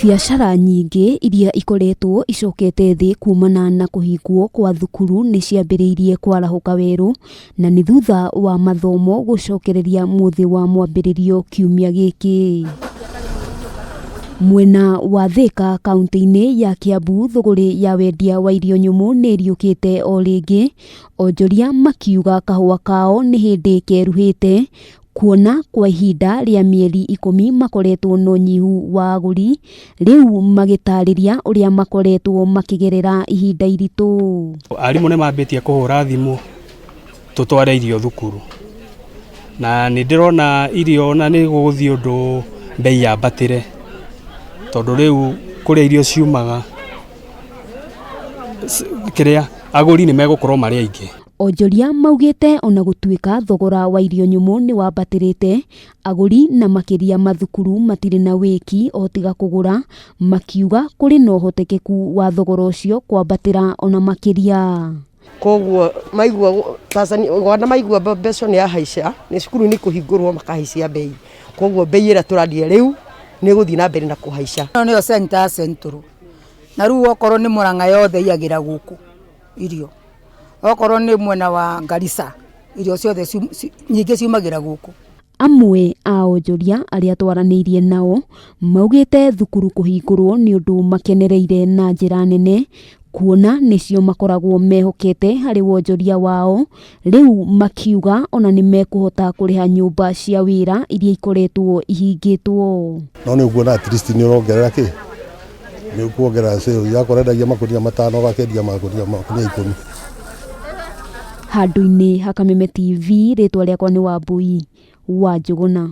Biacara nyingĩ iria ikoretwo icokete thĩ kumana na kũhingwo kwa thukuru nĩ ciambĩrĩirie kwarahũka werũ na nĩ thutha wa mathomo gũcokereria mũthĩ wa mwambĩrĩrio kiumia gĩkĩ. Mwena wa Thĩka kaunti-inĩ ya Kiambu thũgũrĩ ya wendia wa irio nyũmũ nĩ ĩriũkĩte o rĩngĩ, onjoria makiuga kahũa kao nĩ hĩndĩ keruhĩte kuona kwa ihinda rĩa mĩeri 10 makoretwo na ũnyihu wa agũri, rĩu magĩtarĩria ũrĩa makoretwo makĩgerera ihinda iritũ. Arimũ nĩ mambĩtie kũhũra thimũ tũtware irio thukuru, na nĩ ndĩrona irio na nĩ gũgũthiĩ ũndũ mbei yambatĩre, tondũ rĩu kũrĩa irio ciumaga kĩrĩa agũri nĩ megũkorwo marĩ aingĩ. Onjoria maugĩte ona gũtuĩka thogora wa irio nyũmũ nĩ wambatĩrĩte, agũri na makĩria mathukuru matirĩ na wĩki o tiga kũgũra, makiuga kũrĩ na ũhotekeku wa thogora ũcio kwambatĩra ona makĩria. Koguo maigua Tanzania Uganda maigua mbeca nĩ yahaica, nĩ cukuru nĩ kũhingũrwo makahaicia mbei. Koguo mbei ĩrĩa tũrandia rĩu nĩ ĩgũthiĩ na mbere na kũhaica. Ĩno nĩyo center ya Central, na rĩu okorwo nĩ Murang'a yothe iyagĩra gũkũ irio, okorwo nĩ mwena wa Garissa irio ciothe nyingĩ ciumagĩra gũkũ. Amwe a onjoria arĩa twaranĩirie nao maugĩte thukuru kũhingũrwo nĩ ũndũ makenereire na njĩra nene kuona nĩcio makoragwo mehokete harĩ wonjoria wao, rĩu makiuga ona nĩ mekũhota kũrĩha nyũmba cia wĩra iria ikoretwo ihingĩtwo. No nĩ ũkuona at least nĩ ũrongerera kĩ nĩ ũkuongerera sales yakorwo endagia makũnia 5 ũgakendia makũnia 10. Handũ-inĩ ha Kameme TV, rĩtwa rĩakwa nĩ Wambui wa Njũgũna.